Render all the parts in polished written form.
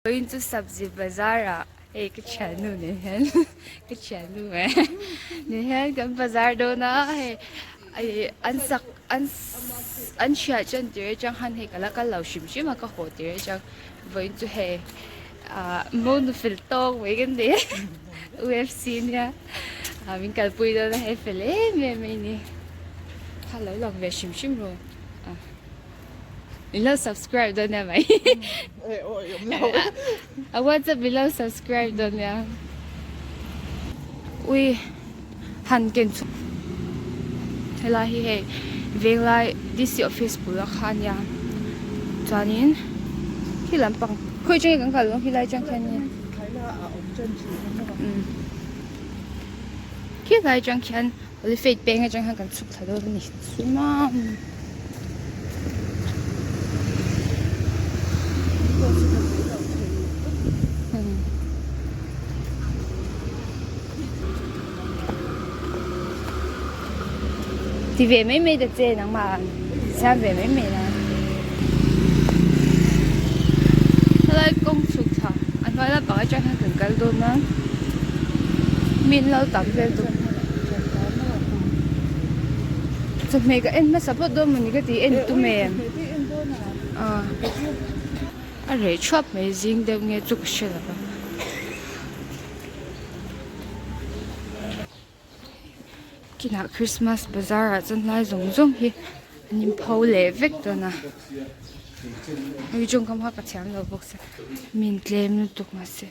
Vawiin chu sabzi bazar ah hei ka thiannu nen hian ka thiannu eh nen hian kan bazar dawn a hei ih an sak an an hriat tan tir atang khan hei ka la kal lo hrim hrim a ka haw tir atang vawiin chu hei ah monu fel tawk mai ka ni UFC nia ah min kalpui dawn a hei fel em em mai a ni kha lo lang ve hrim hrim rawh. Min lo subscribe dawn nia mai. A WhatsApp min lo subscribe dawn nia. Ui han ken chu helai hi hei Venglai DC office bul a kha ania chuanin khi lampang khawi atangin kan kal dawn khilai atang khian nia khilai atang khian Holy Faith peng atang hian kan chhuk thla dawn a ni chumam. Ti ve mai mai ta che nangmah siam ve mai mai la. Helai kawng chhuk thla a hnuai lampang atang hian kan kal dawn a mi an lo tam vel tawh. Chawhmeh ka en hmasa phawt dawn mawni ka ti en tum em a reh thuap mai zing deuh nge chu ka hre lo va. Kinah Christmas bazar ah chuan hlai zawng zawng hi an in pho leh vek dawn a hei tawngkam kha ka thiam lo bawk sia min tlem lutuk mahse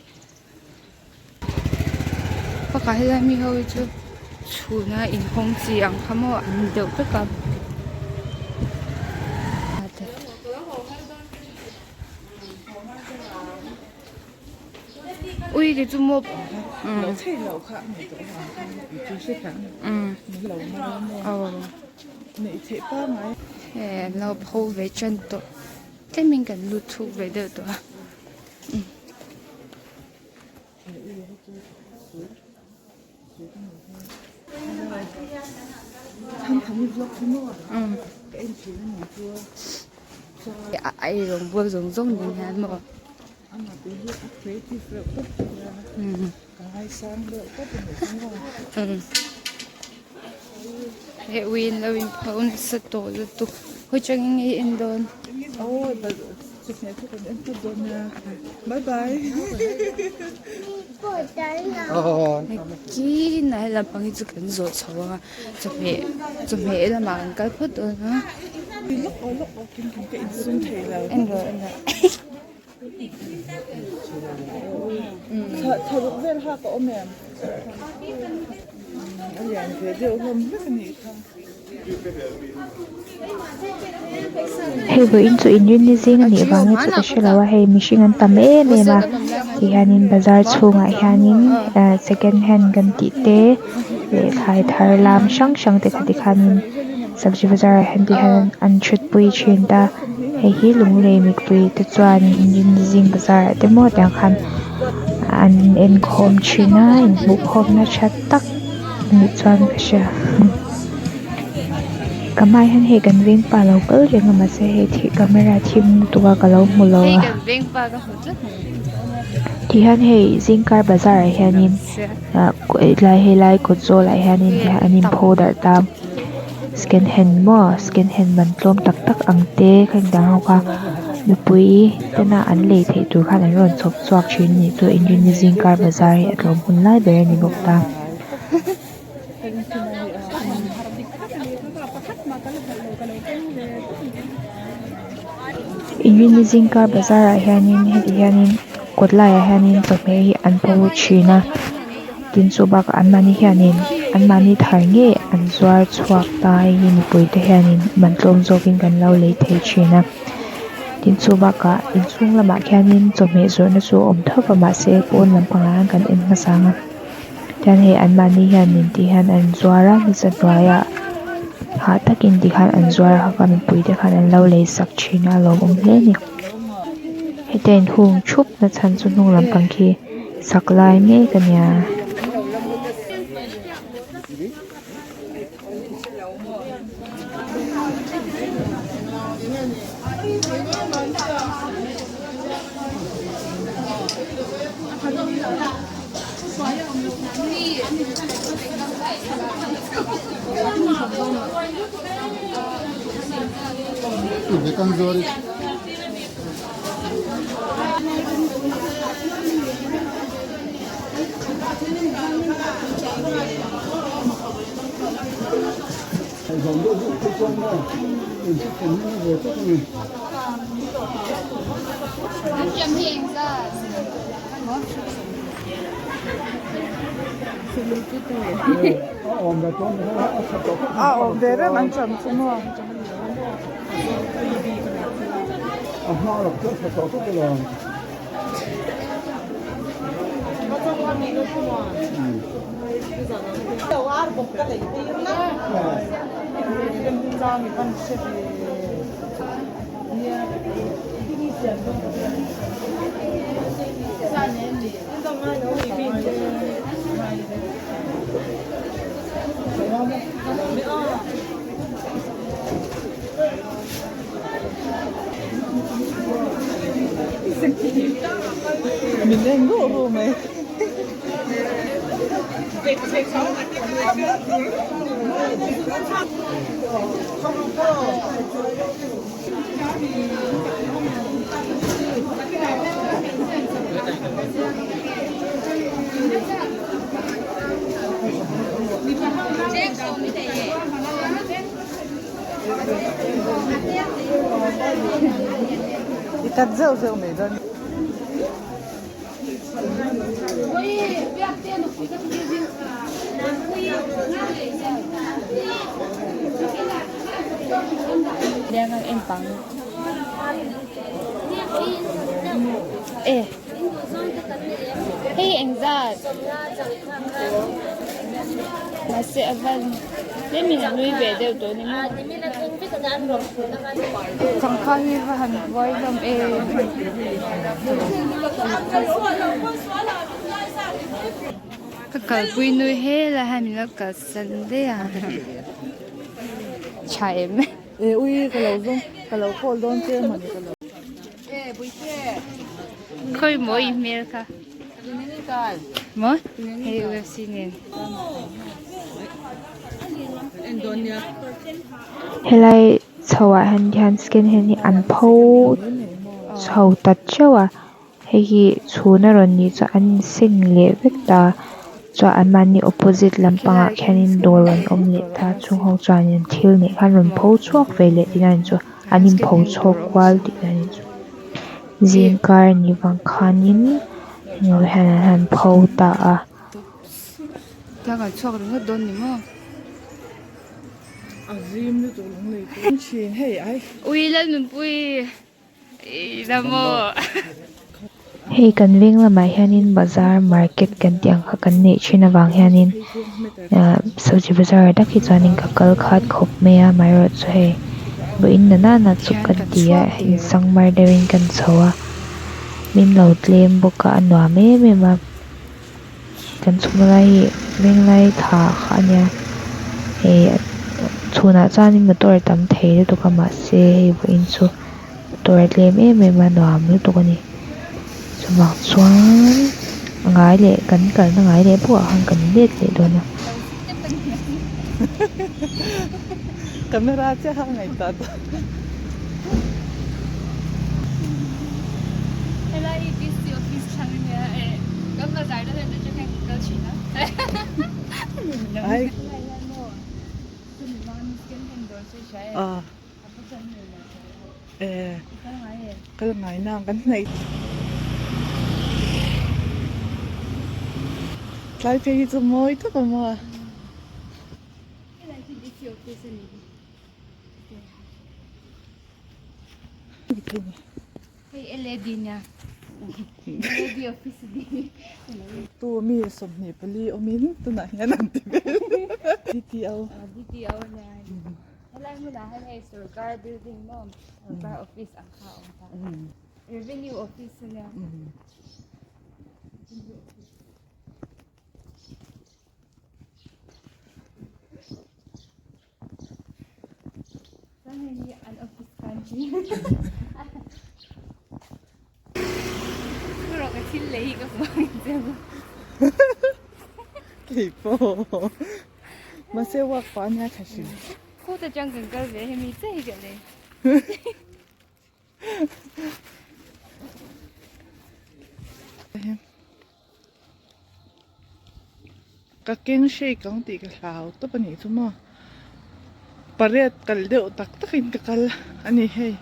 Pakhat helai mi ho hi chu chhuna inhawng chi ang kha maw an ni deuh vek a. Ui kei chu maw he an lo pho ve tan tawh tlemin kan lut chhuk ve deuh tawh a. A eirawng bual zawng zawng nen hian maw he ui in lo in pho nasa tawh lutuk hawi changin nge i en dawn. Kin a helam pang hi chu kan zawh chho ang a chawhmeh chawhmeh lamah kan kal phawt dawn a en rawh en rawh. Hei vawiin chu inrinni zing a nih vangin chu ka hre lo a hei mihring an tam em em a tihianin bazar chhungah hianin ah second hand kan tih te leh thlai thar lam hrang hrang te kha tikhanin sabzi bazar ah hian tihian an thutpui thin ta hei hi lunglei mipui te chuan inrinni zing bazar ah te maw tiang khan an inkhawm thin a inhmuhkhawmna tha tak nih chuan ka hria. Ka hmaah hian hei kan veng pa lo kal reng a mahse hei thih camera thim lutuk a ka lo hmu lo a tihian hei zingkar bazar ah hianin ah helai helai kawt zawl ah hianin tihian an in pho darh ta second hand maw second hand man tlawm tak tak ang te kha engdang ho kha mipui tena an lei theih tur khan an rawn chhawp chhuak thin a nih chu inrinni zingkar bazar hi a tlawm hun lai ber a ni bawk ta. Inrinni zingkar bazar ah hianin heti hianin kawt laiah hianin chawhmeh hi an pho thin a tin chu bakah anmahni hianin anmahni thar ngei an zuar chhuak ta hei hi mipui te hianin man tlawm zawkin kan lo lei thei thin a tin chu bakah inchhung lamah khianin chawhmeh zawrhna chu a awm tho va mahse pawn lampangah hian kan en hmasa ang a. Tihian hei anmahni hian min tih hian an zuar a nisa hnuaiah hah takin tikhan an zuar a kha mipui te khan an lo lei sak thin a lawmawm hle a ni heta in hung thup na chhan chu hnung lampang khi sak lai mek a nia. A awm ve reng an cham chu maw. Min en ruh ruh mai. I cut zeuh zeuh mai dawn. E hei engzat mahse a van tlemin a nui ve deuh tawh a ni maw sangha hi va han buai hlawm em ka kalpui nui hel a hei min lo kalsan daih a tha em. E ui ka lo zawng ka lo call dawn che mawni ka lo. Khawi maw i hmel kha maw hei UFC nen. Helai chho ah hian hian second hand hi an pho chho ta teuh a hei hi chhun a rawn nih chuan an inseng leh vek ta chuan an mahni opposite lampangah khianin dawr rawn awm leh ta chung ho chuanin thil neih kha an rawn pho chhuak ve leh tihna a ni chu an inpho chhawk kual tihna a ni chu zingkar a nih vang khanin heng ho hian an han pho ta a. Tlang an chhuak ringawt dawn ni maw? A zim lutuk lung lei chu. Thin hei ai. Ui Lalnunpui i la maw? Hei kan veng lamah hianin bazar market kan tih ang kha kan neih thin avang hianin ahh sabji bazar ah tak hi chuanin ka kal khat khawp mai a amaherawhchu chu hei vawiin na nana chu kan ti a insangmar deuhin kan chho a min lo tlem bawk a a nuam em em a. Kan chhukna lai hi venglai thla kha a nia hei chhunah chuanin motor a tam thei lutuk a mahse hei vawiin chu motor a tlem em em a nuam lutuk a ni chuvang chuan a ngai leh kan kalna ngai leh pawh ah khan kan let leh dawn a. Camera chiah kha a ngaihtuah ta. Helai hi DC office thlang a nia e kan bazar te hian atang hian kan kal thin a. Ai. Helai hian maw chumi hmang in second hand dawr chu i hria e. Ah. A pa chuan hei lo E. I kal ngai e. Kal ngai nang kan hnaih. Tlai phei hi chu mawi tak a maw. Helai hi DC office a ni. Hei LED nia LED office a ni. Tu mi 24 awmin tunah hian an ti vel DTO. DTO nia helai hmunah hian hei sorkar building maw sorkar office ang kha a awm ta revenue office a nia. Chuan hei hi an office khan hi Thu rawh ka chhip. Thil lei hi ka hmu ang che maw? Kei pawh. Mahse walk pah ania tha hrim. Khuta chang kan kal ve hemi che hi ka nei. Ka keng shake ang tih ka hlau tawp a nih chu maw pariat kal deuh tak tak in ka kal a ni hei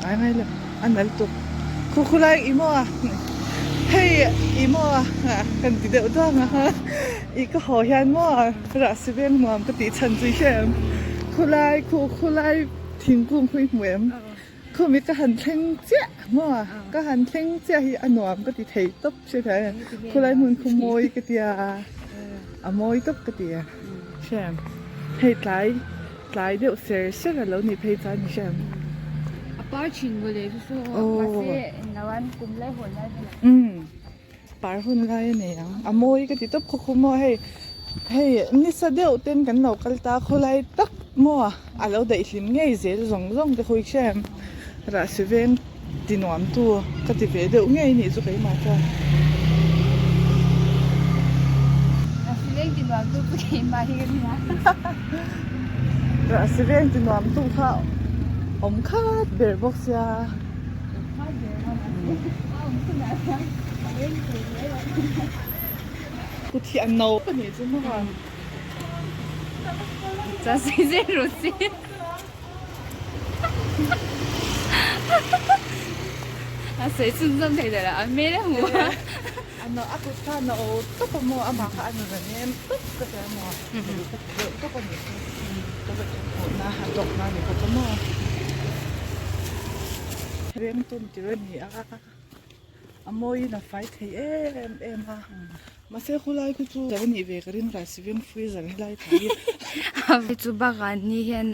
ngai ngai lo a nal tuk khu khu lai i maw a hei i maw a kan ti deuh duang a i ka haw hian maw rah si veng nuam ka tih chhan chu i hre em khulai khu khulai thingkung khu i hmu em. Khumi ka han thleng chiah maw a, ka han thleng chiah hi a nuam ka ti thei tawp hre thei a ni. Khulai hmun khu mawi ka tia a, a mawi tawp ka ti a hre. Hei tlai tlai deuh ser ser a lo nih phei chuan ni hre. A par thin mawle chu chu mahse englo an kum lai hawn lai velah. Umm par hun lai a nei ang, a mawi ka ti tawp khaw khaw maw hei hei nisa deuh ten kan lo kal ta khawlai tak maw a lo daih hlim ngei zel zawng zawng te khawi hrem rahsi veng ti nuam tu ka ti ve deuh ngei nih chu keimah chuan. Rahsi veng ti nuam tu chu keimah hi ka nia. Rahsi veng ti nuam tu kha awm khat ber bawk sia. Kut hi a no ka nih chu maw? Chuan sei zel rawh se. A sawi chhunzawm thei ta lo, a hmel a hmu a. A no a kut kha a no tawp a maw? Amah kha a nu ran em tawp ka ti a maw? Ka ti deuh tawp a nih chu. Ka va thawhna a tawkna a ni bawk a maw? Veng tawn tir a ni a, a mawiin a fai thei em em a, mahse khulai khu chu a nih ve ka ring rice veng freezer helai tah hi. Hei chu bakah ni hian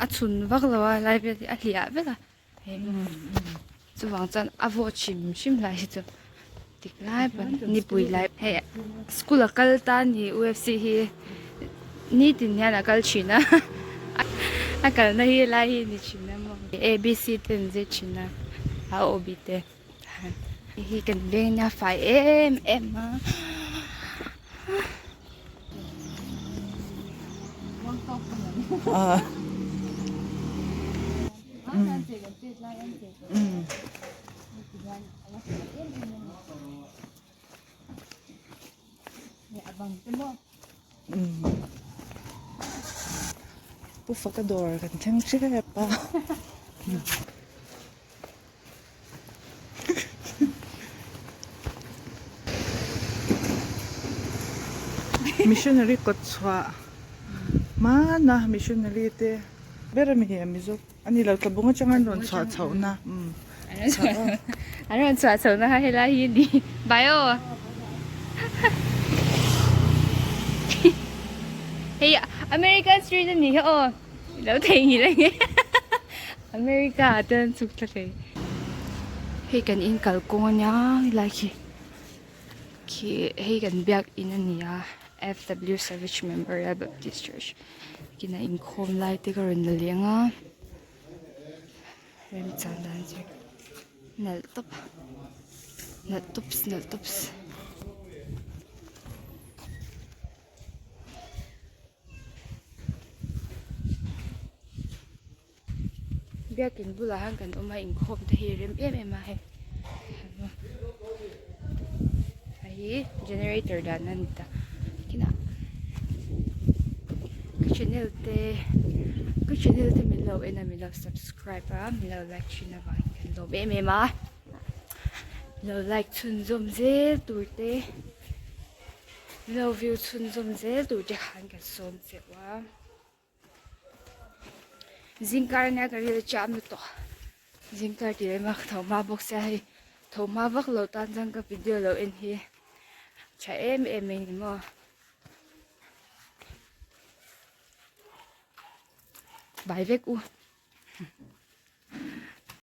a chhun vak lo a lai vel hi a hliah vek a chuvang chuan a vawt hrim hrim lai hi chu tik lai pawn nipui lai hei school a kal ta a ni UFC hi nitin hian a kal thin a a kalna hi lai hi a ni thin a maw A B C te an zir thin a a O B te hei hi kan veng nia fai em em a. Pu Faka dawr kan thleng hrep a. Missionary kawt chhuah hmana missionary te ber a mi hi a mizo a ni lo tlabung atanga an rawn chhuah chhoh na an rawn chhuah chhoh na kha helai hi a ni bai aw hei American street a ni kha aw i lo theihnghilh a nge America ah te an chhuk thla thei hei kan in kalkawng a nia helai khi khi hei kan biak in a ni a F_W Savage Memorial Baptist Church kinah inkhawm lai te ka rawn la leng a remchang dan chu nalh tawp nalh tawps nalh tawps. Biakin bulah hian kan awm a inkhawm te hi rem em em a hei hei hi generator dan a ni ta kinah ka channel te ka channel te min lo en a min lo subscribe a min lo like thin avangin kan lawm em em a lo like chhunzawm zel tur te. Lo view chhunzawm zel tur te khan kan sawm cheu a zingkar ania ka ril cham lutuk zingkar tih leh mak tho hma bawk sia hei tho hma vak lo tan chuan ka video lo en hi tha em em mai ni maw. Bai vek u.